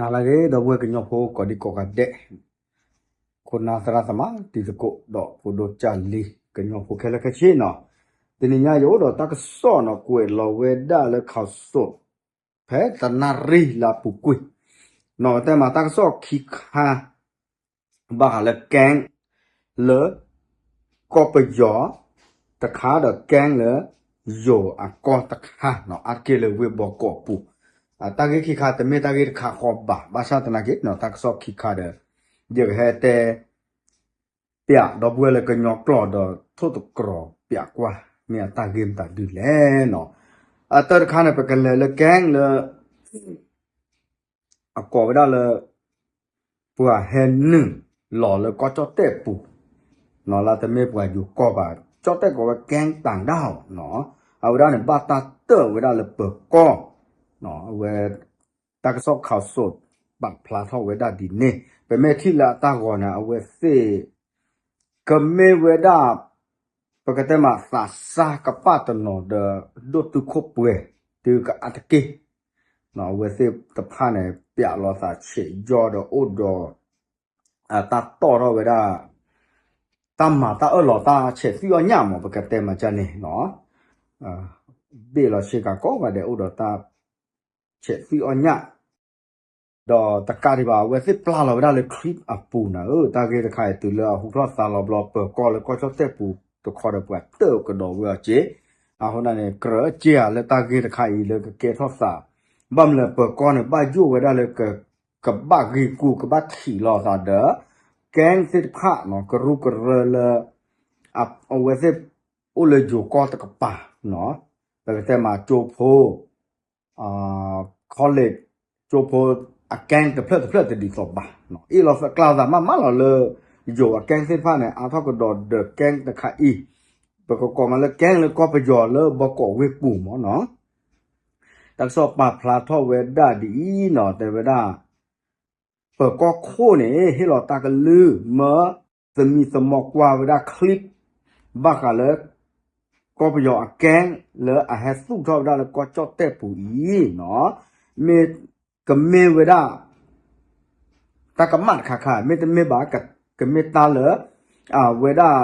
နၤလၢအဂ့ၤ ဒီပုၢ်ဝဲၢ်ကညီဖိကိးဒံကိးဂၤဒဲး, ခိၣ်နၢ်သရၣ်သမါ တံၤသကိး ဒီးဖိဒိၣ်ကၢ်လံၤ ကညီဖိခဲလၢာ်ခဲဆ့နီၤ, တနံၤညါယအိၣ်ဒီးတၢ်ကစီၣ်နီၤ ကွဲးလီၤဝဲဒၣ်လၢ ခီစိး ဖဲတနၣ်ရံၣ်လၢအပူၤကွံာ်, နီၤ ကတဲမးတၢ်ကစီၣ်ခံခါ ဘၣ်ဃးလၢ gang လၢ ကီၢ်ပယီၤတခါဒီး gang လၢ ယိၤအကီၢ်တခါနီၤ အါတက့ၢ်လၢဝ့ၢ်ဘီကီးပူၤ, တၢ်ဂ့ၢ်ခံခါတမ့ၢ်တၢ်ဂ့ၢ်တခါဃီဘၣ်, ဘၣ်ဆၣ်သနာ်က့နီၤ တၢ်ကစီၣ်ခံခါဒီး ယကဟဲတဲ ပျးဒီပုၢ်ဝဲၢ်လၢကညီကျိာ်ဒီးထိၣ်သတြီၤပျးကွၢ် မ့ၢ်အတၢ်ဂ့ၢ်မတၤဒုလဲၣ်နီၤ, အတၢ်တခါန့ၣ် ပကလဲၤလၢ gang လၢ အကိးဝဲဒၣ်လၢ ပှၤဟဲနုာ်လီၤလၢကီၢ်ကၠီၣ်တဲၣ်ပူၤ နီၤ လၢတမ့ၢ်ပှၤယိၤကီၢ်ဘၣ် ကၠီၣ်တဲၣ်ကိးဝဲ gang တၢ်ဒၣ်အီၤနီၤ, အဝဲဒၣ်န့ၣ် ဘၣ်တၢ်တၢၢ်ဝဲဒၣ်လၢပၢၤကီၢ်, အဝဲ တၢ်ကစီၣ်ခီစိး ပာ်ဖျါထီၣ်ဝဲဒၣ်ဒ်န့ၣ် ပမ့ၢ်ထံၣ်လၢအတၢ်ဂီၤန့ၣ် အဝဲသ့ၣ် ကမ့ၢ်ဝဲဒၣ် ပကတဲမးသးစၢ်ကပၣ်တနီၤဒီး ဒိၣ်တုာ်ခိၣ်ပှဲၤ တုၤကအါတက့ၢ်, အဝဲသ့ၣ်တဖၣ်န့ၣ် ပျးလီၤသးဆဲးယီဒီးအိၣ်ဒီး တၢ်တီၣ်ထီၣ်ဝဲဒၣ် တၢ်မၤတၢ်အၢၣ်လီၤတၢ်ဆဲးသွံၣ်အီၣ်ညၣ်မး ပကတဲမးကန့ၣ်နီၤ, ဘ့ၣ်လီၤဆ့ကၤကိးဂၤဒဲးအိၣ်ဒီးတၢ် ဆဲးသွံၣ်အီၣ်ညၣ် ဒီးတကးဒံးဘၣ် အဝဲသ့ၣ်ပျၢ်လီၤဝဲဒၣ်လၢ clip အပူၤန့ၣ်ဧၢ, တၢ်ဂ့ၢ်တခါအံၤတုၤလၢအဟူထီၣ်သါလီၤဘျီ ပၢၤကီၢ်လၢကီၢ်ကၠီၣ်တဲၣ်ပူၤတခီဒီးပှၤတၢၢ်ကဒီးဝဲအီၤက့ၤ, အဃိန့ၣ်န့ၣ် ကြၢးက့ၤဧါလၢတၢ်ဂ့ၢ်တခါအံၤလၢကကဲထီၣ်သး, ဘၣ်မနုၤလဲၣ် ပၢၤကီၢ်န့ၣ် ဘၣ်ယိၣ်ဝဲဒၣ်လၢ ကဘၣ်ဂ့ၤကူကဘၣ်ထံးလိာ်သးဒီး gang သ့ၣ်တဖၣ်နီၤ ကရူၢ်ကရၢလၢ အဝဲသ့ၣ်အိၣ်လၢယိၤကီၢ်တကပၤနီၤ, ပကတဲမးကၠိဖိ college ကၠိဖိ အ gang တဖျၢၣ်တဖျၢၣ်တဒ်သိးဘၣ်, အ့ၣ်လိာ်သးကျါသးမးမးလီၤလၢ ယိၤအ gang သ့ၣ်တဖၣ်န့ၣ် အါထီၣ်ကဒီးဒီး gang တခါအံၤ, ပကကိးမးလၢ gang လၢကီၢ်ပယီၤလၢဘီကီးဝ့ၢ်ပူၤမးနီၤ, တၢ်ကစီၣ်ပာ်ဖျါထီၣ်ဝဲဒၣ်ဒ်အံၤနီၤ တဲဝဲဒၣ် ပၢၤကီၢ်ခိၣ်န့ၣ် ဟ့ၣ်လီၤတၢ်ကလုၢ် မၢသမံသမိးကွၢ်ဝဲဒၣ် clip ဘၣ်ဃးလၢ ကီၢ်ပယီၤအ gang လၢအဟဲသူၣ်ထီၣ်ဝဲဒၣ်လၢကီၢ်ကၠီၣ်တဲၣ်ပူၤအံၤနီၤ, မ့ၢ်ကမ့ၢ်ဝဲဒၣ် တၢ်ကမၣ်တခါခါ မ့တမ့ၢ်ဘၣ် ကမ့ၢ်တၢ်လၢ အဝဲဒၣ်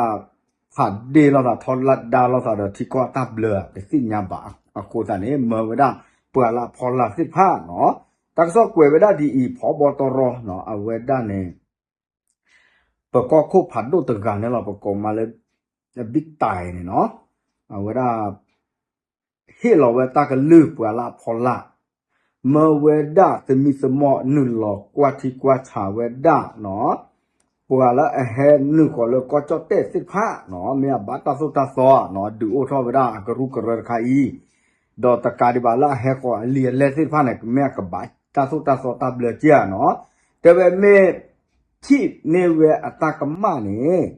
ဖးဒ့လိာ်သး ထီဒါလိာ်သးဒီးထံကီၢ်အတၢ်ဘျၢ တသ့ၣ်ညါဘၣ်အဃိသတးန့ၣ် မၢဝဲဒၣ်ပှၤလၢအဖီလာ်သ့ၣ်တဖၣ်နီၤ, တၢ်ကစီၣ်ကွဲးဝဲဒၣ်ဒ်အံၤ ဖီဘီတရီနီၤ အဝဲဒၣ်န့ၣ် ပၢၤကီၢ်ခိၣ်ဖးဒိၣ်တဂၤန့ၣ်လီၤ ပကိးမးလၢ big time န့ၣ်နီၤ, အဝဲဒၣ် ဟ့ၣ်လီၤဝဲတၢ်ကလုၢ်ပှၤလၢအဖီလာ်, မၢဝဲဒၣ်သမံသမိးနုာ်လီၤကွၢ်ထံကွၢ်ဆးဝဲဒၣ်နီၤ, ပှၤလၢအဟဲနုာ်ဃီၤလၢကီၢ်ကၠီၣ်တဲၣ်သ့ၣ်တဖၣ်နီၤ မ့ၢ်အဘၣ်တၢ်သိၣ်တၢ်သီနီၤ ဒုးအိၣ်ထီၣ်ဝဲဒၣ်အကရူၢ်ကရၢတခါအံၤ, ဒီးတကးဒံးဘၣ်လၢအဟဲဃီၤအလံာ်အလဲၢ်သ့ၣ်တဖၣ်န့ၣ် မ့ၢ်အကဘၣ်တၢ်သိၣ်တၢ်သီတၢ်ဘျၢက့ဧါနီၤ, တဲဝဲမ့ၢ်ထံၣ်န့ၢ်ဝဲအတၢ်ကမၣ်န့ၣ်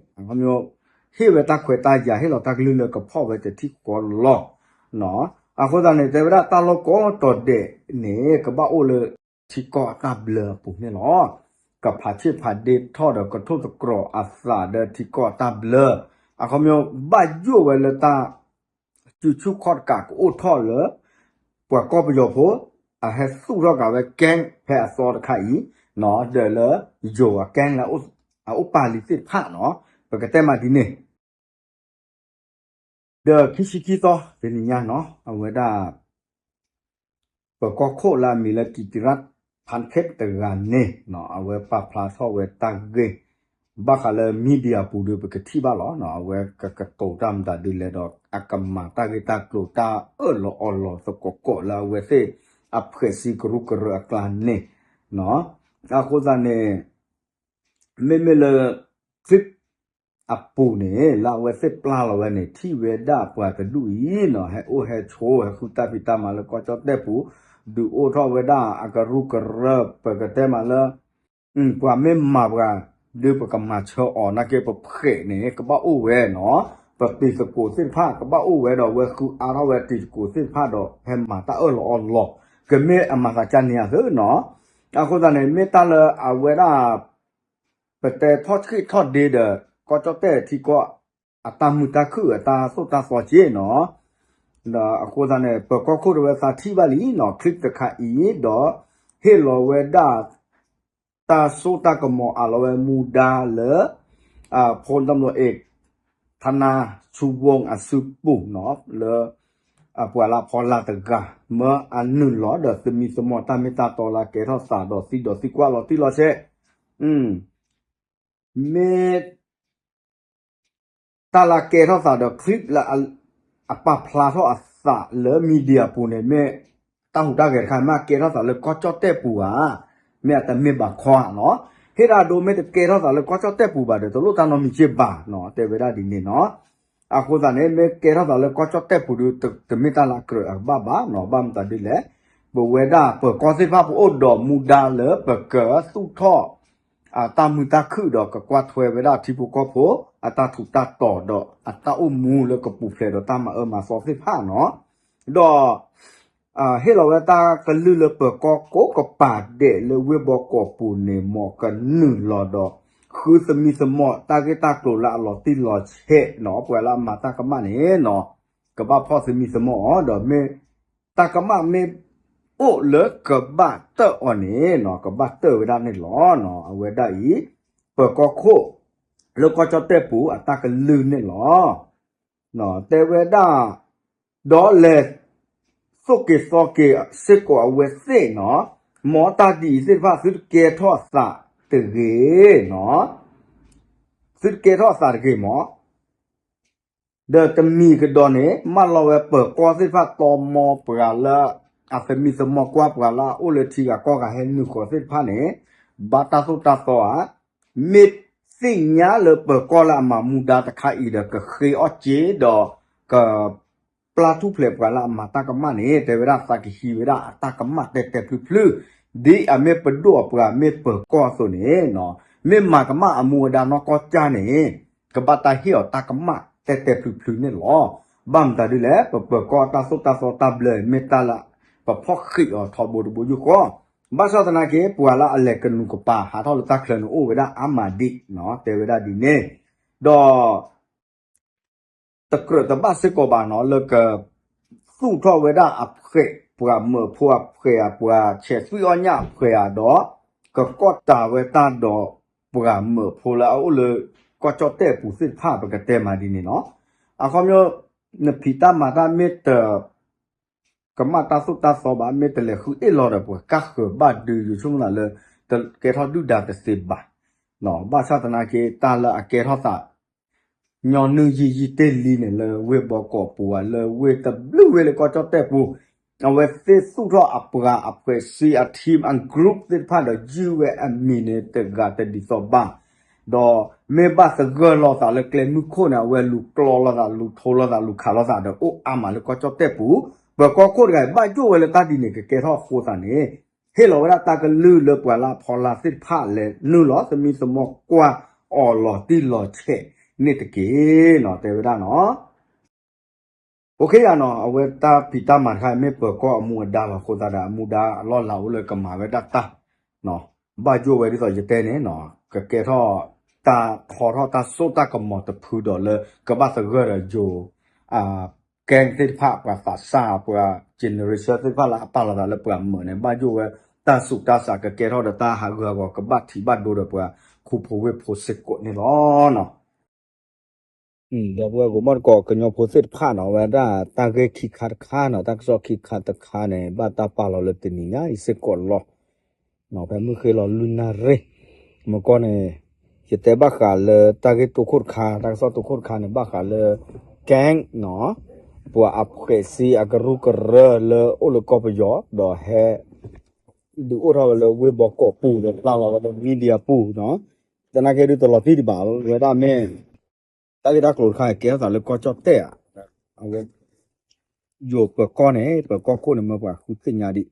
ဟ့ၣ်ဝဲတၢ်ခွဲးတၢ်ယာ် ဟ့ၣ်လီၤတၢ်ကလုၢ်လၢကဖီၣ်ဝဲတထံၣ်ဃီလီၤ. အဃိသတးန့ၣ် တဲဝဲဒၣ်တၢ်လီၢ်ကိးတီၤဒဲးန့ၣ် ကဘၣ်အိၣ်လၢထံကီၢ်အတၢ်ဘျၢအပူၤန့ၣ်လီၤ. ကဖးဆံၣ်ဖးဒ့ထီၣ်ဒီးကထိၣ်သတြီၤအသးဒီးထံကီၢ်အတၢ်ဘျၢ, အခီပညီ ဘၣ်ယိၣ်ဝဲလၢတၢ် စုဆူၣ်ခီၣ်တကးကအိၣ်ထီၣ်လၢ ပှၤကီၢ်ပယီၤဖိ အဟဲသူၣ်ထီၣ်ကးဝဲ gang ဖဲအသီတခါအံၤ, ဒီးလၢယိၤအ gang လၢအအိၣ်ပာ်လံသ့ၣ်တဖၣ်နီၤ, ပကတဲမးဒ်န့ၣ် ဒီးခံဆံခံသီ တနံၤညါနီၤ အဝဲဒၣ် ပၢၤကီၢ်ခိၣ်လၢအမံၤလၢ ကံးတံရၣ်ဖၣ်ခ့ၣ် တဂၤန့ၣ်နီၤ အဝဲပာ်ဖျါထီၣ်ဝဲတၢ်ဂ့ၢ် ဘၣ်ဃးလၢ media ပူၤဒီး ပကထံၣ်ဘၣ်လီၤ. အဝဲကကတိၤတၢ်မတၤဒ်လဲၣ်ဒီး အကမၤတၢ်ဂ့ၢ်တၢ်ကျိၤတၢ်အၢၣ်လီၤအီလီၤသကိးကိးလၢအဝဲသ့ၣ်အဖှဲးစံကရူၢ်ကရၢအကျါန့ၣ်နီၤ, အဃိသတးန့ၣ် မ့မ့ၢ်လၢ clip အပူၤန့ၣ် လၢအဝဲသ့ၣ်ပျၢ်လီၤဝဲန့ၣ် ထံၣ်ဝဲဒၣ်ပှၤတဒူၣ်အံၤနီၤ ဟဲအိၣ်ဟဲဆိး ဟဲဃုတၢ်ဖံးတၢ်မၤလၢကီၢ်ကၠီၣ်တဲၣ်ပူၤ, ဒုးအိၣ်ထီၣ်ဝဲဒၣ်အကရူၢ်ကရၢ ပကတဲမးလၢ ပှၤမ့ၢ်မၤပှၤ ဒုးပကမၤဆၢအီၤ နာ်က့ပဖှဲးန့ၣ် ကဘၣ်အိၣ်ဝဲနီၤ, ပတံၤသကိးသ့ၣ်တဖၣ် ကဘၣ်အိၣ်ဝဲဒီး ဝဲဃုအါထီၣ်ဝဲတံၤသကိးသ့ၣ်တဖၣ်ဒီး ဟဲမၤတၢ်အၢၣ်လီၤအီလီၤ ကမ့ၢ်အမၤသးကါန့ၣ်အသိးနီၤ, အဃိသတးန့ၣ် မ့ၢ်တၢ်လၢအဝဲဒၣ် ပတဲထီၣ်ဆှံၣ်ထီၣ်ဒ့ဒီး ကီၢ်ကၠီၣ်တဲၣ်ထံကီၢ် အတၢ်မုာ်တၢ်ခုၣ်အတၢ်သိၣ်တၢ်သီက့နီၤ, ဒီးအဃိသတးန့ၣ် ပၢၤကီၢ်ခိၣ်တဝဲသးထံၣ်ဘၣ်လံနီၤ clip တခါအံၤ ဒီး ဟ့ၣ်လီၤဝဲဒၣ် တၢ်စိတၢ်ကမီၤအးလီၤဝဲမူဒါလၢ ဖိတၢ်မလိၤအ့ၣ် ထနၢ်ဆူဝိၣ်အစုပူၤနီၤ လၢ ပှၤလၢအဖီလာ်တဂၤ မၢအနုာ်လီၤဒီးသမံသမိးတၢ်မ့ၢ်တၢ်တီလၢကဲထီၣ်သးဒီးသံဒီးသံကွၢ်လီၤတံၢ်လီၤဆဲး မ့ၢ် တၢ်လၢကဲထီၣ်သးဒီး clip လၢအပာ်ဖျါထီၣ်အသးလၢ media ပူၤန့ၣ် မ့ၢ်တၢ်ဟူးတၢ်ဂဲၤတခါ မ့ၢ်အကဲထီၣ်သးလၢကီၢ်ကၠီၣ်တဲၣ်ပူၤဧါ, မ့ၢ်အတမ့ၢ်ဘၣ်ခီဧါနီၤ. ဟ့ၣ်ဒၣ်ဒိမ့ၢ်တကဲထီၣ်သးလၢကီၢ်ကၠီၣ်တဲၣ်ပူၤဘၣ်ဒီး တလိၣ်တၢ်နီတမံၤစ့ၢ်ဘၣ်နီၤ တဲဝဲဒၣ်ဒ်န့ၣ်နီၤ. အဃိသတးန့ၣ် မ့ၢ်ကဲထီၣ်သးလၢကီၢ်ကၠီၣ်တဲၣ်ပူၤဒီး တမ့ၢ်တၢ်လၢအကြၢးအကဘၣ်ဘၣ်နီၤ. ဘၣ်မတၤဒ်လဲၣ်, ပဝဲဒၣ်ပၢၤကီၢ်သ့ၣ်တဖၣ် ပအိၣ်ဒီးမူဒါလၢပကသူၣ်ထီၣ် တၢ်မုာ်တၢ်ခုၣ်ဒီးကကွၢ်ထွဲဝဲဒၣ်ထံဖိကီၢ်ဖိ အတၢ်ထူးတၢ်တီၤဒီးအတၢ်အိၣ်မူလၢကပူၤဖျဲးဒီးတၢ်မၤအၢမၤသီသ့ၣ်တဖၣ်နီၤ. ဒီး ဟ့ၣ်လီၤဝဲတၢ်ကလုၢ်လၢပၢၤကီၢ်ကိးကပၤဒဲးလၢဝ့ၢ်ဘီကီးပူၤန့ၣ် မ်ကနုာ်လီၤဒီး ဃုသမံသမိးတၢ်ဂ့ၢ်တၢ်ကျိၤလၢအလီၤတံၢ်လီၤဆဲးနီၤ. ပှၤလၢအမၤတၢ်ကမၣ်န့ၣ်နီၤ ကဘၣ်ဖီၣ်သမံသမိးအီၤဒီးမ့ၢ် တၢ်ကမၣ်မ့ၢ်အိၣ်လၢကဘၣ်တၢၢ်အီၤန့ၣ်နီၤ ကဘၣ်တၢၢ်ဝဲဒၣ်န့ၣ်လီၤ. အဝဲဒၣ်အံၤ ပၢၤကီၢ်ခိၣ် လၢကီၢ်ကၠီၣ်တဲၣ်ပူၤအတၢ်ကလုၢ်န့ၣ်လီၤ. တဲဝဲဒၣ် ဒီးလဲၤ သိၣ်က့ၤသီက့ၤစ့ၢ်ကီးအဝဲသ့ၣ်နီၤ, မ်တၢ်ဒ်အံၤသ့ၣ်တဖၣ်သုတကဲထီၣ်အသးတဂ့ၤနီၤ, သုတကဲထီၣ်အသးတဂ့ၤမး ဒီးတမံၤကဒီးန့ၣ် မၢလီၤဝဲပၢၤကီၢ်သ့ၣ်တဖၣ် တီမီပှၤလၢ အသမံသမိးကွၢ်ပှၤလၢအအိၣ်လၢထံဂၤကီၢ်ဂၤဟဲနုာ်ဃီၤသ့ၣ်တဖၣ်န့ၣ် ဘၣ်တၢ်သိၣ်တၢ်သီဧါ, မ့ၢ်သ့ၣ်ညါလၢပၢၤကီၢ်လၢအမၤမူဒါတခါအံၤဒီး ကဃ့အီၣ်စ့ဒီး က ပျၢ်ထူၣ်ဖျဲးပှၤလၢအမၤတၢ်ကမၣ်န့ၣ် တဲဝဲဒၣ်သးကဟံးဝဲဒၣ်အတၢ်ကမၣ်တဲတဲဖျုဖျု, ဒ်အမ့ၢ်ပဒိၣ်အပှၤမ့ၢ်ပၢၤကီၢ်အသိးန့ၣ်, မ့ၢ်မၤကမၣ်အမူအဒါနီၢ်ကီၢ်ကၢ်န့ၣ် ကဘၣ်တၢ်ဟ့ၣ်အီၤတၢ်ကမၣ်တဲတဲဖျုဖျုန့ၣ်လီၤ. ဘၣ်မတၤဒ်လဲၣ်, ပပၢၤကီၢ်တၢ်သိၣ်တၢ်သီတၢ်ဘျၢမ့ၢ်တၢ်လၢ ပဖီၣ်ဃံးအီၤထီဘိတဘိယူၢ်ဃီ, ဘၣ်ဆၣ်သနာ်က့ ပှၤလၢအလဲၤကနူးကပၤဟးထီၣ်လၢတၢ်ချၢန့ၣ်အိၣ်ဝဲဒၣ်အါမးဒံး, တဲဝဲဒၣ်ဒ်န့ၣ်, ဒီး တကြၢးတဘၣ်စ့ၢ်ကီးဘၣ်နီၤ လၢက သူၣ်ထီၣ်ဝဲဒၣ်အဖှဲး ပှၤမၢးဖိအဖှဲး အပှၤဆဲးသွံၣ်အီၣ်ညၣ်အဖှဲးဧါဒီး ကကီၢ်တၤဝဲတၢ်ဒီး ပှၤမၢးဖိလၢအအိၣ်လၢ ကီၢ်ကၠီၣ်တဲၣ်အပူၤသ့ၣ်တဖၣ် ပကတဲမးဒ်န့ၣ်နီၤ. အခီပညီ နဖံးတၢ်မၤတၢ်မ့ၢ်တ ကမၣ်တၢ်သိၣ်တၢ်သီဘၣ် မ့ၢ်တလဲၤဃုအ့ၣ်လီၤဒီးပှၤကၢ်ဃၢၤဘၣ်ဒုး ယဆိကမိၣ်သးလၢ တကဲထီၣ်ဒုၣ်ဒါတသ့ဘၣ်. ဘၣ်ဆၣ်သနာ်က့ တၢ်လၢအကဲထီၣ်သး ညီနုၢ်ယံာ်ယံာ်တ့ၢ်လံန့ၣ် လၢဝ့ၢ်ဘီကီးပူၤဧါ လၢဝ့ၢ်တဘျုးဝ့ၢ်လၢကီၢ်ကၠီၣ်တဲၣ်ပူၤ, အဝဲသ့ၣ်သူၣ်ထီၣ်အပှၤအဖှဲးစ့အ team အ group သ့ၣ်တဖၣ်ဒီး ယုၢ်ဝဲအမံၤန့ၣ်တဂၤတဒ်သိးဘၣ် ဒီးမ့ၢ်ဘၣ်သဂၢၢ်လိာ်သးလၢကျဲမုၢ်ခိၣ်န့ၣ် အဝဲလူၤကျီလိာ်သး လူၤထိလိာ်သး လူၤခးလိာ်သးဒီးအိၣ်အါမးလၢကီၢ်ကၠီၣ်တဲၣ်ပူၤ, ပၢၤကီၢ်ခိၣ်တဂၤအံၤ ဘၣ်ယိၣ်ဝဲလၢတၢ်ဒ်န့ၣ် ကကဲထီၣ်အဃိသတးန့ၣ် ဟ့ၣ်လီၤဝဲဒၣ်တၢ်ကလုၢ်လၢပှၤလၢအဖီလာ်သ့ၣ်တဖၣ်လဲၤနုာ်လီၤ သမံသမိးကွၢ်အီၤလီၤတံၢ်လီၤဆဲးန့ၣ်တက့ၢ်နီၤ တဲဝဲဒၣ်နီၤ. အိၣ်ခ့ယါနီၤ အဝဲတၢ်ဖံးတၢ်မၤတခါအံၤ မ့ၢ်ပၢၤကီၢ်အမူအဒါလီၤအဃိသတးဒီး အမူဒါအလီၢ်လၤအိၣ်လၢကမၤဝဲဒၣ်တၢ် ဘၣ်ယိၣ်ဝဲဒ်သိးယတဲန့ၣ်နီၤ ကကဲထီၣ်တၢ်ဖျီထီၣ်တၢ်စိတၢ်ကမီၤတဖုဒီးလၢ ကဘၣ်သဂၢၢ်ဒီးယိၤ gang သ့ၣ်တဖၣ် ပှၤသးစၢ် ပှၤ generation သ့ၣ်တဖၣ်လၢအပာ်လီၤသးလၢပှၤမၢးန့ၣ် ဘၣ်ယိၣ်ဝဲတၢ်ဆူးတၢ်ဆါ ကကဲထီၣ်ဒီးတၢ်ဟးဂူာ်ဟးဂီၤ ကဘၣ်ထံးဘၣ်ဒိဒီးပှၤခူဖိဝ့ၢ်ဖိစ့ၢ်ကီးန့ၣ်လီၤနီၤ. ဒီပုၢ်ဝဲၢ်ကိးမီၢ်တကိး ကညီဖိသ့ၣ်တဖၣ်နီၤ ဝဲဒၣ်တၢ်ဂ့ၢ်ခံခါတခါနီၤ တၢ်ကစီၣ်ခံခါတခါန့ၣ် ဘၣ်တၢ်ပာ်လီၤလၢတနံၤညါအံၤစ့ၢ်ကီးလီၤ. ဖဲမုၢ်ဃ့လီၤလွံၢ်နၣ်ရံၣ် မ့ၢ်ကီၢ်န့ၣ် ယတဲဘၣ်ဃးလၢတၢ်ဂ့ၢ်တိခိၣ်တခါ တၢ်ကစီၣ်တိခိၣ်တခါန့ၣ် ဘၣ်ဃးလၢ gang နီၤ ပှၤအဖှဲးစ့အကရူၢ်ကရၢလၢအိၣ်လၢကီၢ်ပယီၤ ဒီးဟဲ ဒုးအိၣ်ထီၣ်ဝဲလၢဝ့ၢ်ဘီကီးပူၤဒီး ပျၢ်လီၤဝဲလၢ media ပူၤနီၤ. သနာ်က့ဒုးတလီၤတံၢ်ဒံးဘၣ်ဝဲဒၣ်မ့ၢ် တၢ်ဂ့ၢ်တၢ်ကျိၤတခါ ကဲထီၣ်သးလၢကီၢ်ကၠီၣ်တဲၣ်ဧါ, အဝဲ ယိၤပၢၤကီၢ်န့ၣ် ပၢၤကီၢ်ခိၣ်န့ၣ် မၢပှၤဃုသ့ၣ်ညါဒံး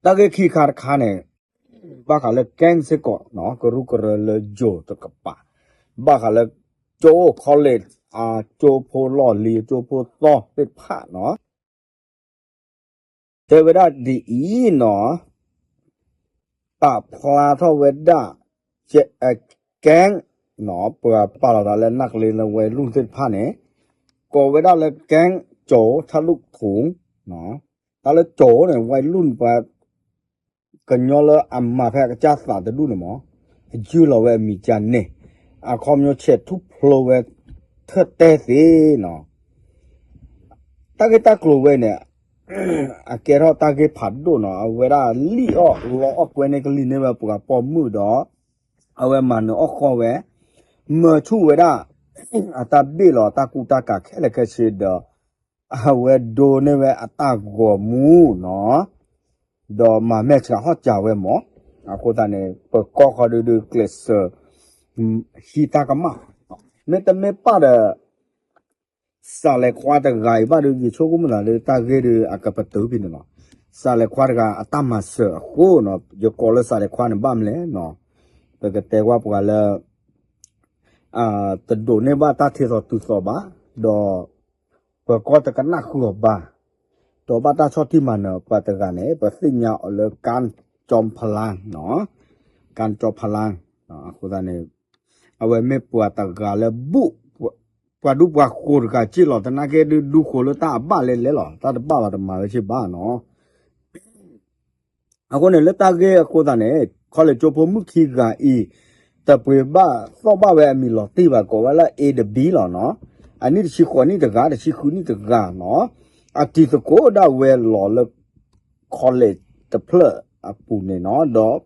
တၢ်ဂ့ၢ်ခံခါတခါန့ၣ် ဘၣ်ဃးလၢ gang စ့ၢ်ကီးနီၤ ကရူၢ်ကရၢလၢယိၤတကပၤ, ဘၣ်ဃးလၢ ကၠိအိၣ် college အကၠိဖိလီၢ်လံၤ အကၠိဖိသီသ့ၣ်တဖၣ်နီၤ တဲဝဲဒၣ်ဒ်အံၤနီၤ, ပာ်ဖျါထီၣ်ဝဲဒၣ် gang နီၤ ပှၤပာ်လီၤသးလၢနၢ်ကလ့လၢ ဝဲလူၢ်သ့ၣ်တဖၣ်န့ၣ် ကိးဝဲဒၣ်လၢ gang ကၠိထၣ်လူၣ်ထူ, တၢ်လၢကၠိန့ၣ် ဝဲလူၢ်ပှၤ ကညီလၢအမၤဖဲအကစၢ်သးတဒူၣ်န့ၣ်မး, ယုၢ်လီၤဝဲအမံၤကန့ၣ်, အခီပညီဆဲးထူၣ်ဖျိဝဲ ထၢၣ်တဲသ့နီၤ. တၢ်ဂ့ၢ်တၢ်ကျိၤဝဲန့ၣ် အကဲထီၣ်တၢ်ဂ့ၢ်ဖးဒိၣ်နီၤ, အဝဲဒၣ်လံၣ်အီၣ်လီအီၣ်ကွဲန့ၢ်ကလံၤန့ၢ်ဝဲပှၤပိာ်မုၣ်ဒီး အဝဲမၤနၢၤအီၣ်ဃီဝဲ, မၢဆူၣ်ဝဲဒၣ် အတၢ်ဘ့ၣ်လီၤတၢ်ကူတၢ်ကၤခဲလၢာ်ခဲဆ့ဒီး အဝဲဒိန့ၢ်ဝဲအတၢ်ဂီၤမူနီၤ, ဒီးမၤမဲာ်ဆှးဟီၣ်စၢၤဝဲမး, အဃိသတးန့ၣ် ပၢၤကီၢ်ဃီဒုးဒုးကျဲးစၢး ဟံးတၢ်ကမၣ်, မ့တမ့ၢ်ဘၣ်ဒီး စးလဲၤခွါတဂၤအံၤဘၣ်ဒီး ယဆိကမိၣ်သးလၢတၢ်ဂ့ၢ်ဒီးအကပတုာ်ဖဲန့ၣ်လီၤ. စးလဲၤခွါတဂၤအတၢ်မၤစၢၤအဃိနီၤ, ယကိးလၢစးလဲၤခွါန့ၣ်ဘၣ်မလဲၣ်နီၤ, ပကတဲကွၢ်ပှၤလၢ တဒိးန့ၢ်ဘၣ်တၢ်ထံသီတုၤသီဘၣ်, ဒီးပၢၤကီၢ်တကနၣ်ဃုာ်အီၤဘၣ်, ဒီးဘၣ်တၢ်ဆီၣ်တံၢ်မၤနၢၤပှၤတဂၤန့ၣ် ပသ့ၣ်ညါအီၤလၢ ကၣ်ကၠီဖလါ, ကၣ်ကၠီဖလါ, အဃိသတးန့ၣ် အဝဲမ့ၢ်ပှၤတဂၤလၢဘူၣ် ပှၤဒူပှၤဃိၤတဂၤက့ၢ်လီၤ, သနာ်က့ဒုးဒူဃိၤလၢတၢ်အဘၣ်လဲၤလဲၤလီၤ, တၢ်တဘၣ်ဘၣ်တမၤဝဲက့ၢ်ဘၣ်နီၤ. အဃိန့ၣ် လၢတၢ်ဂ့ၢ်အဃိသတးန့ၣ် ခီလ့ၣ်ကၠိဖိမုၣ်ခံဂၤအံၤ တပှ့ၤဘၣ်သီၣ်ဘၣ်ဝဲအမံၤလီၤတံၢ်ဘၣ် ကိးဝဲလၢ A ဒီး B လီၤနီၤ, အနံၣ်တဆံဃိးနံၣ်တဂၤ တဆံဃုနံၣ်တဂၤနီၤ, အတံၤသကိးဒၣ်ဝဲလီၤလၢ ခီလ့ၣ်တဖျၢၣ်အပူၤန့ၣ်နီၤ, ဒီး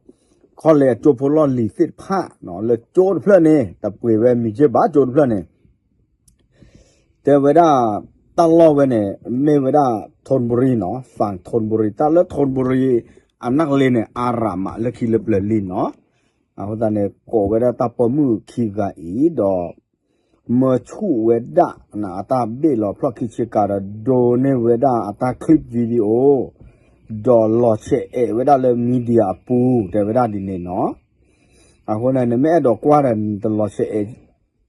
ခီလ့ၣ်အကၠိဖိလီၢ်လံၤသ့ၣ်တဖၣ်နီၤ လၢကၠိတဖျၢၣ်န့ၣ် တပှ့ၤဝဲမံၤက့ၢ်ဘၣ်ကၠိတဖျၢၣ်န့ၣ် တဲဝဲဒၣ် တၢ်လီၢ်ဝဲန့ၣ် မ့ၢ်ဝဲဒၣ် ထူၣ်ဘူရံနီၤ, ဖၣ်ထူၣ်ဘူရံ, တၢ်လၢထူၣ်ဘူရံ အနၢ်ကလ့န့ၣ် အါရၤမးလၢခံလၢပျၢၤလံနီၤ. အဃိသတးန့ၣ် ကိးဝဲဒၣ်တၢ်ပိာ်မုၣ်ခံဂၤအံၤဒီး မၢဆူၣ်ဝဲဒၣ် အတၢ်ဘ့ၣ်လီၤဖျီၣ်ခံဆ့ကၤဒီး ဒိးန့ၢ်ဝဲဒၣ်အတၢ် clip video ဒီးလီၤဆဲးအဲးဝဲဒၣ်လၢ media အပူၤ တဲဝဲဒၣ်ဒ်န့ၣ်နီၤ. အဃိန့ၣ် နမ့ၢ်အဲၣ်ဒိးကွၢ်ဒီး နတလီၤဆဲးအဲး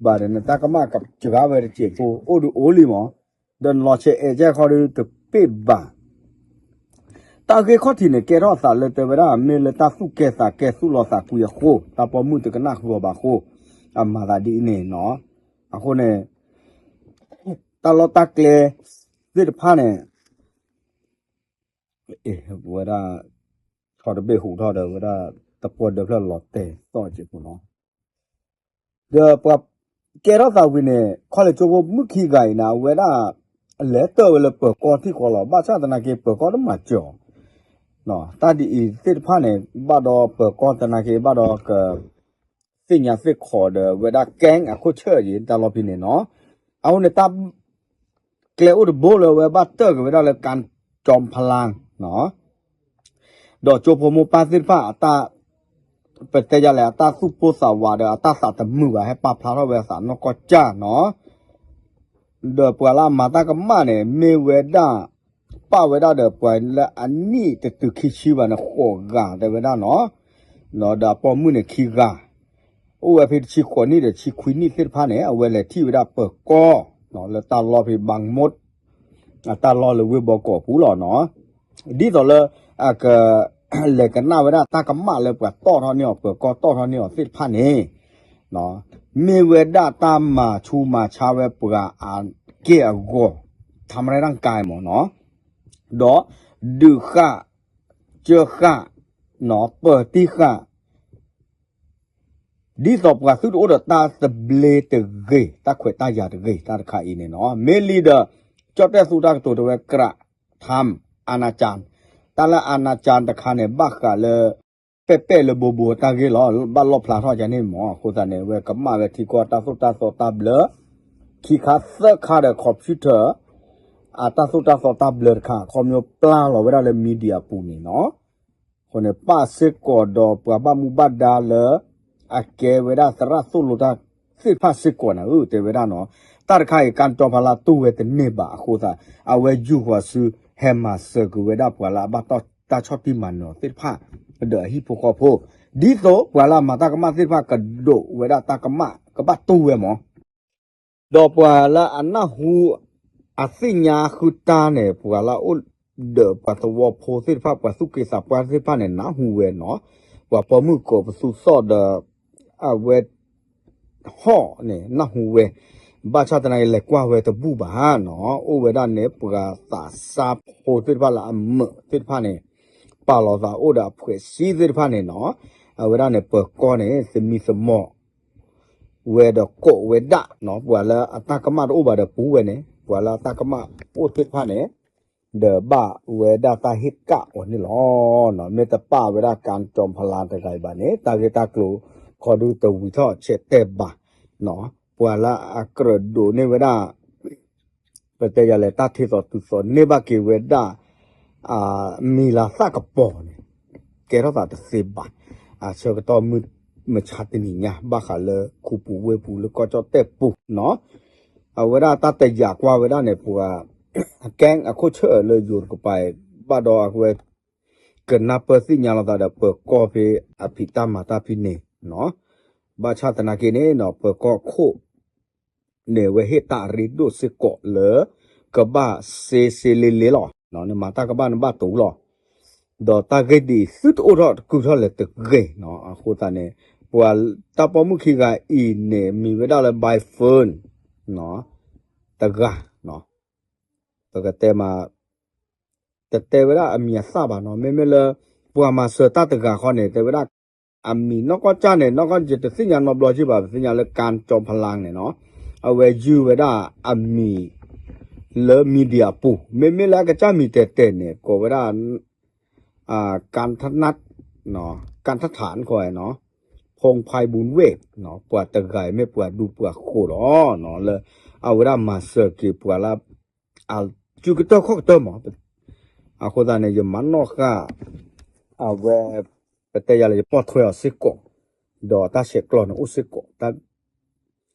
ဘၣ်ဒီး နတၢ်ကမၣ်ကစှၤဝဲတစဲးဖိ အိၣ်ဒုးအိၣ်လံမး, ဒီးနလီၤဆဲးအဲးကဲခီဒီးတပ့ၢ်ဘၣ် တၢ်ဂ့ၢ်ခီၣ်ထံးန့ၣ် ကဲထီၣ်အသးလၢတဲဝဲဒၣ် မ့ၢ်လၢတၢ်သူၣ်ကဲသးကဲသူၣ်လီၤသးကွံအဃိ တၢ်ပိာ်မုၣ်တကနၣ်ဃုာ်အီၤဘၣ်အဃိ အမၤသးဒ်အံၤန့ၣ်နီၤ. အဃိန့ၣ် တၢ်လီၢ်တၢ်ကျဲသ့ၣ်တဖၣ်န့ၣ် ဝဲဒၣ် ဆီတဘ့ၣ်ဟူးထီၣ်ဒီး ဝဲဒၣ်တပှီၢ်ဒၢဖျၢၣ်လီၤတဲာ်သီၣ်စ့ၢ်ကီးနီၤ. ဒီးပှၤကဲထီၣ်သးဝံၤန့ၣ် ခီလ့ၣ်ကၠိဖိမုၣ်ခံဂၤအံၤန့ၣ် အဝဲဒၣ် လဲၤတၢၢ်ဝဲလၢပၢၤကီၢ်ထံၣ်ဃီလီၤ. ဘၣ်ဆၣ်သနာ်က့ ပၢၤကီၢ်တမၤစၢၤအီၤ တၢ်ဒ်အံၤသ့ၣ်တဖၣ်န့ၣ် ဘၣ်ဒီးပၢၤကီၢ်သနာ်က့ ဘၣ်ဒီးက သ့ၣ်ညါသ့ၣ်ခီးဒီးဝဲဒၣ် gang အခိၣ်ဆၢၣ်အံၤ တၢ်လီၢ်ဖဲန့ၣ်နီၤ. အဃိန့ၣ် တၢ် ကျဲအိၣ်တဘိလၢဝဲဘၣ်တၢၢ်က့ၤဝဲဒၣ်လၢ ကၣ်ကၠီဖလါ ဒီးကၠိဖိမိၢ်ပၢ်သ့ၣ်တဖၣ်အတၢ် ပတဲယလဲၣ် အတၢ်သူၣ်ပိၢ်သးဝးဒီးအတၢ်သးတမုာ်ဘၣ် ဟဲပာ်ဖျါထီၣ်ဝဲအသးနီၢ်ကီၢ်ကၢ်နီၤ. ဒီးပှၤလၢအမၤတၢ်ကမၣ်န့ၣ် မ့ၢ်ဝဲဒၣ် ပာ်ဝဲဒၣ်ဒီးပှၤလၢအနံၣ်တတုၤခံဆံဘၣ်န့ၣ် ဃိးဂၤတဲဝဲဒၣ်နီၤ. ဒီးအပိာ်မုၣ်န့ၣ်ခံဂၤ အိၣ်ဝဲဖဲတဆံဃိးနံၣ်ဒီးတဆံခွံနံၣ်သ့ၣ်တဖၣ်န့ၣ် အဝဲလဲၤထံၣ်ဝဲဒၣ်ပၢၤကီၢ် လၢတၢ်လီၢ်ဖဲဘၣ်မူး အတၢ်လီၢ်လၢဝ့ၢ်ဘီကီးပူၤလီၤနီၤ. ဒ်သိးလၢ အက လဲၤကနၣ်ဝဲဒၣ်တၢ်ကမၣ်လၢပှၤတီၣ်ထီၣ်န့ၢ်အီၤ ပၢၤကီၢ်တီၣ်ထီၣ်န့ၢ်အီၤသ့ၣ်တဖၣ်န့ၣ် မ့ၢ်ဝဲဒၣ်တၢ်မၤဆူးမၤဆါဝဲပှၤအက့ၢ်အဂီၤ ထါမရဲၣ်တၢ်ကါမ့ၢ်နီၤ, ဒီး ဒုးဃာ် ကၢဃာ် ပၢၤတံၢ်ဃာ် ဒ်သိးပှၤသုတအိၣ်ဒီးတၢ်သဘျ့တဂ့ၤ တၢ်ခွဲးတၢ်ယာ်တဂ့ၤ တၢ်တခါအံၤန့ၣ်နီၤ. မ့ၢ်လံဒီး ကၠီၣ်တဲၣ်သူတၢ်ကတိၤတဲဝဲ ကြထမ်း အာဏာရှင် တၢ်လၢ အာဏာရှင် တခါန့ၣ် ဘၣ်ဃးလၢ ပဲာ်ပဲာ်လၢဘိဘိတၢ်ဂ့ၢ်လီၤ. ဘၣ်လီၣ်ဖျါထီၣ်ယၤန့ၣ်မ့ၢ် အဃိသတးန့ၣ် အဝဲကမၣ်ဝဲထံကီၢ်တၢ်သိၣ်တၢ်သီတၢ်ဘျၢ ခံခါသၢခါဒီး computer အတၢ်သိၣ်တၢ်သီတၢ်ဘျၢတခါ ခီဖျိပျၢ်လီၤဝဲဒၣ်လၢ media အပူၤန့ၣ်နီၤ. အဃိန့ၣ် ပၣ်စ့ၢ်ကီးဒီးပှၤဘၣ်မူဘၣ်ဒါလၢ အကဲဝဲဒၣ်သရၣ်သိၣ်လိတၢ်သ့ၣ်တဖၣ်စ့ၢ်ကီးန့ၣ် တဲဝဲဒၣ်နီၤ. တၢ်တခါအံၤ ကၣ်ကၠီဖလါတူၢ်ဝဲတန့ၢ်ဘၣ်အဃိသတး အဝဲယူာ်ဃီၤဆူ ဟဲမၤစၢၤက့ၤဝဲဒၣ်ပှၤလၢအဘၣ်တၢ်ဆီၣ်တံၢ်မၤနၢၤသ့ၣ်တဖၣ် ဒီးအဟံၣ်ဖိဃီဖိ ဒ်သိးပှၤလၢအမၤတၢ်ကမၣ်သ့ၣ်တဖၣ်ကဒိးဝဲဒၣ်တၢ်ကမၣ် ကဘၣ်တူၢ်ဝဲမး ဒီးပှၤလၢအနၢ်ဟူ အသ့ၣ်ညါဃုတၢ်န့ၣ် ပှၤလၢအအိၣ်ဒီးပှၤသဝီဖိသ့ၣ်တဖၣ် ပှၤသူၣ်က့သးပှၢ်သ့ၣ်တဖၣ်န့ၣ် နၢ်ဟူဝဲနီၤ. ပှၤပိာ်မုၣ်ကိးပသူသီၣ်ဒီး အဝဲ ဟီၣ်န့ၣ် နၢ်ဟူဝဲ ဘၣ်ဆၣ်သနာ်က့ လဲၤကွၢ်ဝဲတဘူၣ်ဘၣ်နီၤ. အိၣ်ဝဲဒၣ်န့ၣ် ပှၤသးစၢ်ဖိသ့ၣ်တဖၣ်လၢအမုာ်သ့ၣ်တဖၣ်န့ၣ် ပာ်လီၤသးအိၣ်ဒီးအဖှဲးစံသ့ၣ်တဖၣ်န့ၣ်နီၤ, အဝဲဒၣ်န့ၣ် ပၢၤကီၢ်န့ၣ် သမံသမိး ဝဲဒီးကိးဝဲဒၣ်နီၤ, ပှၤလၢအတၢ်ကမၣ်တအိၣ်ဘၣ်ဒီးပူၤဝဲန့ၣ် ပှၤလၢအတၢ်ကမၣ်အိၣ်သ့ၣ်တဖၣ်န့ၣ် ဒီးဘၣ်ဝဲဒၣ်တၢ်ဟ့ၣ်ကၣ်အီၤန့ၣ်လီၤ. မ့ၢ်တပာ်ဝဲဒၣ် ကၣ်ကၠီဖလါတဂၤအံၤဘၣ်န့ၣ် တၢ်ဂ့ၢ်တၢ်ကျိၤခီဒုတဝံၤထီၣ်ဆဲးတဲာ်ဘၣ်နီၤ, ပှၤလၢအကြၢးဒိးန့ၢ်ဝဲဒၣ် ပတဲယၤလဲၣ် တၢ်ထံၣ်သိးတုၤသိးန့ၢ်ဘၣ်က့ၤဝဲဒၣ် အမံၤလၤသၣ်ကပီၤန့ၣ် ကဲထီၣ်သးတသ့ဘၣ်. အဆၢကတီၢ်မုၢ်မဆါတနံၤညါ ဘၣ်ဃးလၢခူပူၤဝ့ၢ်ပူၤလၢကီၢ်ကၠီၣ်တဲၣ်ပူၤနီၤ, အဝဲဒၣ်တၢ်တယာ်ကွၢ်ဝဲဒၣ်န့ၣ် ပှၤ ကဲအခိၣ်ဆၢၣ်အၢလၢယိၤတကပၤအံၤ ဘၣ်ဒီးအဝဲ ကနၢ်ပၢၢ်သ့ၣ်ညါလိာ်သးဒီးပၢၤကီၢ်ဖဲအဖံးတၢ်မၤတၢ်ဖဲန့ၣ်နီၤ, ဘၣ်ဆၣ်သနာ်က့န့ၣ်နီၤ ပၢၤကီၢ်ခိၣ် န့ၣ် အဝဲဟ့ၣ်တၢ်အရ့ဒိၣ်စ့ၢ်ကီးလၢ ကဘၣ်စ့စ့လ့လ့လီၤ. နမၤတၢ်ကဘၣ်နဘၣ်တူၢ်လီၤ. ဒီးတၢ်ဂ့ၢ်ဒ်အံၤ သုတအိၣ်ထီၣ်တကုၢ်ထီၣ်လဲၣ်တဂ့ၤနီၤ. အဃိသတးန့ၣ် ပှၤတၢ်ပိာ်မုၣ်ခံဂၤအံၤန့ၣ် မံၤဝဲဒၣ်လၢ by phone နီၤ, တဂၤ ပကတဲမး တတဲဝဲဒၣ်အမံၤအသၣ်ဘၣ်နီၤ. မ့မ့ၢ်လၢ ပှၤမၤစၢၤတၢ်တဂၤဃီန့ၣ် တဲဝဲဒၣ် အမံၤနီၢ်ကီၢ်ကၢ်န့ၣ် နီၢ်ကီၢ် ယတသ့ၣ်ညါနီတဘျီက့ဘၣ်, ပသ့ၣ်ညါလၢ ကၣ်ကၠီဖလါန့ၣ်နီၤ, အဝဲယုၢ်ဝဲဒၣ်အမံၤ လၢ media အပူၤ, မ့မ့ၢ်လၢအကစၢ်မံၤတဲာ်တဲာ်န့ၣ် ကိးဝဲဒၣ် ကၣ်ထနၢတ် ကၣ်ထထၣ် ခိၣ်နီၤ, ဖိဖဲဘူးဝ့ၢ်နီၤ, ပှၤတဂၤအံၤမ့ၢ်ပှၤဒူပှၤဃိၤလီၤနီၤ, လၢအဝဲဒၣ်မၤစၢၤက့ၤပှၤလၢ အစုကတၢၢ်ခီၣ်ကတၢၢ်မး, အဃိသတးန့ၣ် ယမၤနီၣ်ဃာ် အဝဲ ပတဲယၤလၢယပိာ်ထွဲအီၤစ့ၢ်ကီး, ဒီးတၢ်ဆဲးကျိးန့ၣ်အိၣ်စ့ၢ်ကီး,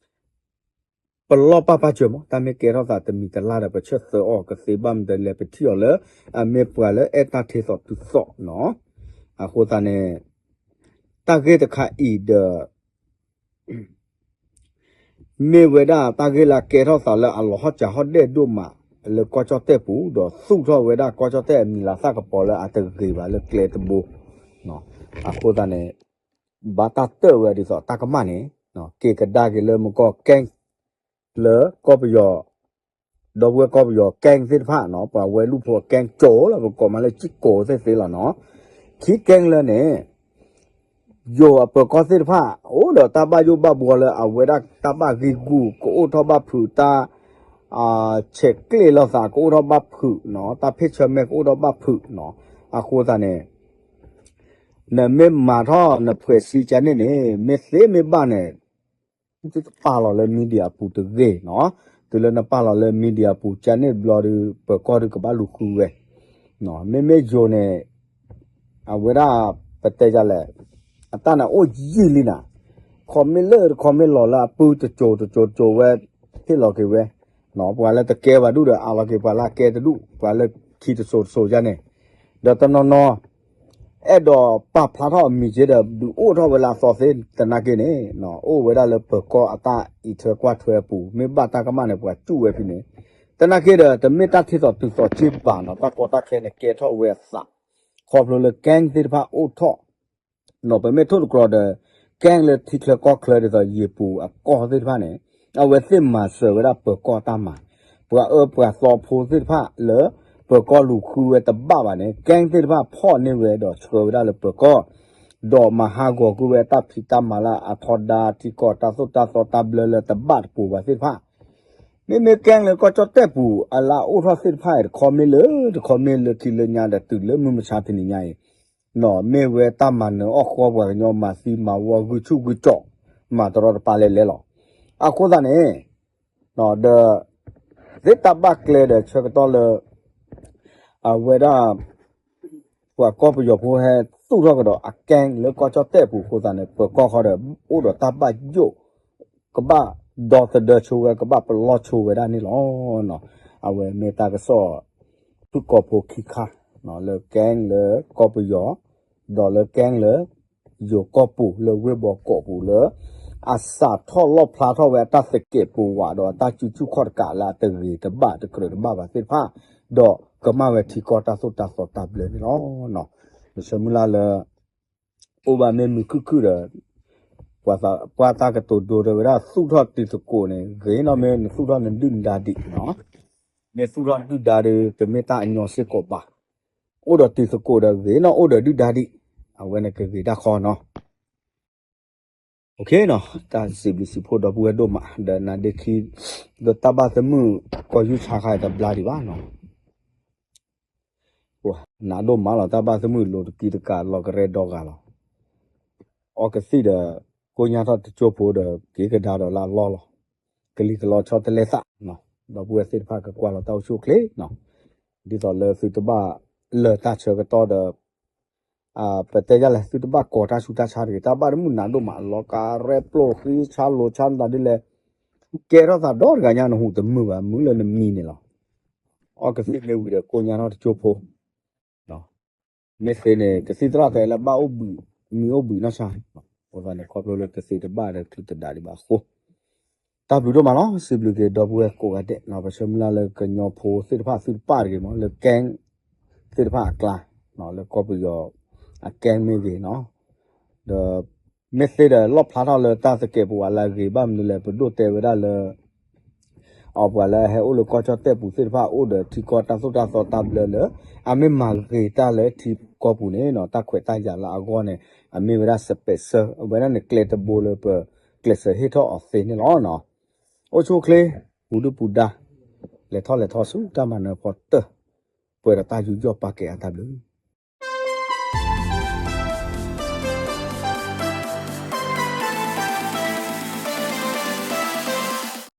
ပလီၢ်ပၢ်ပာ်စၢၤမး, တၢ်မ့ၢ်ကဲထီၣ်သးတမံၤတလၢ်ဒီး ပဆၢၣ်သၢအီၤကသ့ဘၣ်မတၤလဲၣ် ပထံၣ်အီၤလၢ အမ့ၢ်ပှၤလၢအဲၣ်တၢ်ထံသိးတုၤသိးနီၤ, အဃိသတးန့ၣ် တၢ်ဂ့ၢ်တခါအံၤဒီး မ့ၢ်ဝဲဒၣ်တၢ်ဂ့ၢ်လၢအကဲထီၣ်သးလၢအလီၤဟီၣ်စၢၤဟီၣ်ဒဲးဒိၣ်မး လၢကီၢ်ကၠီၣ်တဲၣ်ပူၤ ဒီးသူၣ်ထီၣ်ဝဲဒၣ်ကီၢ်ကၠီၣ်တဲၣ်အမံၤလၤသၣ်ကပီၤလၢအတဂ့ၤဘၣ်လၢကျဲတဘိ, အဃိသတးန့ၣ် ဘၣ်တၢ်တၢၣ်ဝဲဒ်သိးတၢ်ကမၣ်န့ၣ် က့ၤကဒါက့ၤလၢမုၢ်ကီၢ်ကဲ လၢကီၢ်ပယီၤ ဒီပုၢ်ဝဲၢ်ကီၢ်ပယီၤကဲသ့ၣ်တဖၣ်နီၤ, ပှၤဝဲလူၢ်ဖိကဲကၠိလီၤ, ပကိးမးလၢကၠိကိးသ့ၣ်သ့လီၤနီၤ, ခံကဲလၢန့ၣ် ယိၤအပၢၤကီၢ်သ့ၣ်တဖၣ် အိၣ်ဒီးတၢ်ဘၣ်ယိၣ်ဘၣ်ဘှီလၢအဝဲဒၣ်တၢ်ဘၣ်ဂံၢ်ဂူာ် ကအိၣ်ထီၣ်ဘၣ်ဖုးတၢ် ဆဲးကျိးလိာ်သး ကအိၣ်ထီၣ်ဘၣ်ဖုးနီၤ, တၢ်ဖ့ၣ်ဆၢမဲာ်ကအိၣ်ထီၣ်ဘၣ်ဖုးနီၤ, အဃိသတးန့ၣ် နမ့ၢ်မၤထီၣ်နဖှဲးစံကန့ၣ်န့ၣ် မ့ၢ်သ့မ့ၢ်ဘၣ်န့ၣ် သုတပာ်လီၤလၢ media အပူၤတဂ့ၤနီၤ, တုၤလၢနပာ်လီၤလၢ media အပူၤကန့ၣ်တဘျီဒီး ပၢၤကီၢ်ဒီးကဘၣ်လူၤဃုဝဲ, မ့မ့ၢ်ယိၤန့ၣ် အဝဲဒၣ် ပတဲယၤလဲၣ် အတၢ်န့ၣ်အိၣ်ယံာ်လံနၤ, ခီမ့ၢ်လၢတခီမ့ၢ်လီၤလၢအပုၢ်တစိၤတစိၤတစိၤဝဲ ဟ့ၣ်လီၤက့ၤဝဲ, ပှၤလၢတကဲဘၣ်ဒူၣ်ဒီး အးလီၤက့ၤပှၤလၢအကဲတဒူၣ် ပှၤလၢခံတစိၤတစိၤယါန့ၣ်, ဒီးတနီၤနီၤ အဲၣ်ဒိးပာ်ဖျါထီၣ်အမံၤက့ဒီး ဒုးအိၣ်ထီၣ်ဝဲလၢအသီသ့သနာ်က့န့ၣ်, အိၣ်ဝဲဒၣ်လၢပၢၤကီၢ်အတၢ်အံးထွဲကွၢ်ထွဲအပူၤ, မ့ၢ်ဘၣ်တၢ်ကမၣ်န့ၣ် ပှၤစူၣ်ဝဲဖဲန့ၣ်, သနာ်က့ဒီး တမ့ၢ်တၢ်ထံသိးတုၤသိးက့ဘၣ်နီၤ, တၢ်ကီတၢ်ခဲန့ၣ် ကဲထီၣ်ဝဲအသး, ခီဖျိလၢ gang သ့ၣ်တဖၣ်အိၣ်ထီၣ် ပမ့ၢ်ထိၣ်သတြီၤဒီး gang လၢထံချၢကီၢ်ချၢဒ်သိးယံာ်ပူၤအကီၢ်သ့ၣ်တဖၣ်န့ၣ်, အဝဲသ့ၣ်မၤစၢၤဝဲဒၣ်ပၢၤကီၢ်တၢ်မၤ, ပှၤအၢပှၤသီဖိသ့ၣ်တဖၣ်လၢ ပၢၤကီၢ်လူၤဃုဝဲတဘၣ်ဘၣ်န့ၣ် gang သ့ၣ်တဖၣ်ဖီၣ်န့ၢ်ဝဲဒီးဆှၢဝဲဒၣ်လၢပၢၤကီၢ်, ဒီးမၤဟးဂီၤကွံာ်ဝဲတၢ်ဖံးတၢ်မၤလၢအထီဒါထံကီၢ်တၢ်သိၣ်တၢ်သီတၢ်ဘျၢလၢတဘၣ်တပူၤဘၣ်သ့ၣ်တဖၣ် မ့မ့ၢ် gang လၢကီၢ်ကၠီၣ်တဲၣ်ပူၤ အလၢအအိၣ်ထီၣ်သ့ၣ်တဖၣ်အံၤ တခီမ့ၢ်လၢခံလၢညါဒီးတုၤလၢမုၢ်မဆါတနံၤညါအံၤ, မ့ၢ်ဝဲတၢ်မၤနၢၤအီၣ်ဃီပှၤကညီ မၤသံမၤဝီ ဂုၢ်ဆူၣ်ဂုၢ်ကၠီၣ် မၤတရီတပါလဲၣ်လဲၣ်လီၤ. အဃိသတးန့ၣ် ဒီး သ့ၣ်တၢ်ဘၣ်ကျဲဒီးဆၢကတီၢ်လၢ အဝဲဒၣ် ပှၤကီၢ်ပယီၤဖိဟဲသူၣ်ထီၣ်ကဒီးအ gang လၢကီၢ်ကၠီၣ်တဲၣ်ပူၤအဃိသတးန့ၣ် ပၢၤကီၢ်ဃီဒီး အိၣ်ဒီးတၢ်ဘၣ်ယိၣ် ကဘၣ်ဒီသဒၢဆိဝဲ ကဘၣ်ပလီၢ်ဆိဝဲဒၣ်န့ၣ်လီၤ. အဝဲမ့ၢ်တၢ်ကစီၣ် ဖုၣ်ကိာ်ဖိခံခါ လၢ gang လၢကီၢ်ပယီၤ ဒီးလၢ gang လၢ ယိၤကီၢ်ပူၤလၢဝ့ၢ်ဘီကီးပူၤလၢ အစးထီၣ်လီၣ်ဖျါထီၣ်ဝဲအတၢ်သကဲးပဝးဒီးအတၢ်စုဆူၣ်ခီၣ်တကးလၢ အတဂ့ၤတဘၣ်တကြၢးတဘၣ်ဘၣ်သ့ၣ်တဖၣ် ဒီးကမၣ်ဝဲထံကီၢ်တၢ်သိၣ်တၢ်သီတၢ်ဘျၢန့ၣ်လီၤ. ယဆၢမုၢ်လၢ်လၢ အိၣ်ဘၣ်မ့ၢ်မုာ်ခုၣ်ခုၣ်ဒီး ပှၤသးပှၢ်တၢ်ကတိၤဒိတဲဝဲဒၣ် သူၣ်ထီၣ်တံၤသကိးန့ၣ် ဂ့ၤနီၢ်မ့ၢ်နသူၣ်ထီၣ်နဒုၣ်နဒါဒံးနီၤ, မ့ၢ်သူၣ်ထီၣ်နဒုၣ်ဒါဒီး တမ့ၢ်တၢ်အညီစ့ၢ်ကီးဘၣ်. အိၣ်ဒီးတံၤသကိးဒီးဂ့ၤနီၤ အိၣ်ဒီးဒုၣ်ဒါဒံး အဝဲန့ၣ်ကဂ့ၤတၢ်ဃီနီၤ. တၢ်စံးဘျုးစံးဖှိၣ်ဒီပုၢ်ဝဲၢ်ဒိၣ်မး ဒီးနါဒ့ခံ ဒီးတၢ်ဘၣ်သမုၣ်ကီၢ်ယူၢ်ဆါခါအံၤတဘျါဒံးဘၣ်နီၤ. နးဒိၣ်မးလီၤ တၢ်ဘၣ်သမုၣ်လိၤတကံတကးလီၤကရဲဒီဂၤလီၤ. အီကသံၣ်ဒီး ကိညါထီၣ်တကၠိဖိဒီးက့ၤကဒါဒီးလၢအလီၢ်လီၤ. ကလံၤကလီဆီတလဲသး ဒီပုၢ်ဝဲၢ်သ့ၣ်တဖၣ်ကကွၢ်လီၤတၢ်အိၣ်ဆူၣ်အိၣ်ချ့နီၤ. ဒ်သိးလၢသုတဘၣ်လၢာ်တၢ်ဆၢကတီၢ်ဒီး ပတဲယလဲၣ် သုတဘၣ်ကိးတၢ်ဆူးတၢ်ဆါတဂ့ၤ တၢ်ဘၣ်သမုၣ်နးဒိၣ်မး လီၤကရဲပျိၢ်ဃံဆါလိၤဆါနသးဒ်လဲၣ် ကဲထီၣ်သးဒီတဂၤညါနဟူးတမုာ်ဘၣ် မုာ်လၢနမံၤန့ၣ်လီၤ. အီကသံၣ်မ့ၢ်ဝံၤဒီးကိညါထီၣ်တကၠိဖိ မ့ၢ်သ့န့ၣ် ကသံၣ်သရၣ်တဲလၢဘၣ်အိၣ်ဘှံး မံၤအိၣ်ဘှံးနီၢ်ဆါ အဃိသတးန့ၣ် ခီဖျိလၢကသံၣ်တဘၣ်ဒီးချုးတဒးဒံးဘၣ်အဃိ တၢ်ဘျုးဒိၣ်မးလီၤ စံးဘျုးက့ၤဒီပုၢ်ဝဲၢ်ကိးဂၤဒဲးနီၤ ပဆၢမုၢ်လၢ်လၢကညီဖိသ့ၣ်တဖၣ်သုတပၣ်တဂ့ၤမး လၢကဲ သ့ၣ်တဖၣ်အကျါ လၢကီၢ်ပယီၤအကဲမ့ၢ်ဂ့ၤနီၤ ဒီး မ့ၢ်သ့ဒီးလီၣ်ဖျါထီၣ်လၢတၢ်သကဲးပဝးလၢအဂ့ၤဘၣ်မနုၤလဲၣ် ပဒိၣ်တဲဝဲဒၣ်လၢ အပှၤလၢအဟဲအိၣ်လၢကီၢ်ကၠီၣ်တဲၣ်ပူၤသ့ၣ်တဖၣ်အိၣ်ဒီးထံကီၢ်တၢ်သိၣ်တၢ်သီတၢ်ဘျၢလၢ အမ့ၢ်မၤဂ့ၤတၢ်လၢထံကီၢ်ပူၤန့ၣ်နီၤ တၢ်ခွဲးတၢ်ယာ်လၢအဂီၢ်န့ၣ် အမ့ၢ်ဝဲဒၣ် special အဝဲဒၣ်န့ၣ်ကျဲတဘိလၢပကျဲးစၢးဟ့ၣ်ထီၣ်အီၤသ့န့ၣ်လီၤ. အိၣ်ဆူၣ်အိၣ်ချ့ ပူၤဒုၣ်ပူၤဒါ လဲၤထီၣ်လဲၤထီဆူတၢ်မၤနၢၤဖီတၢၢ် ပှဲၤဒီးတၢ်ယူးယီၣ်ပာ်ကဲအတၢ်ဘျုး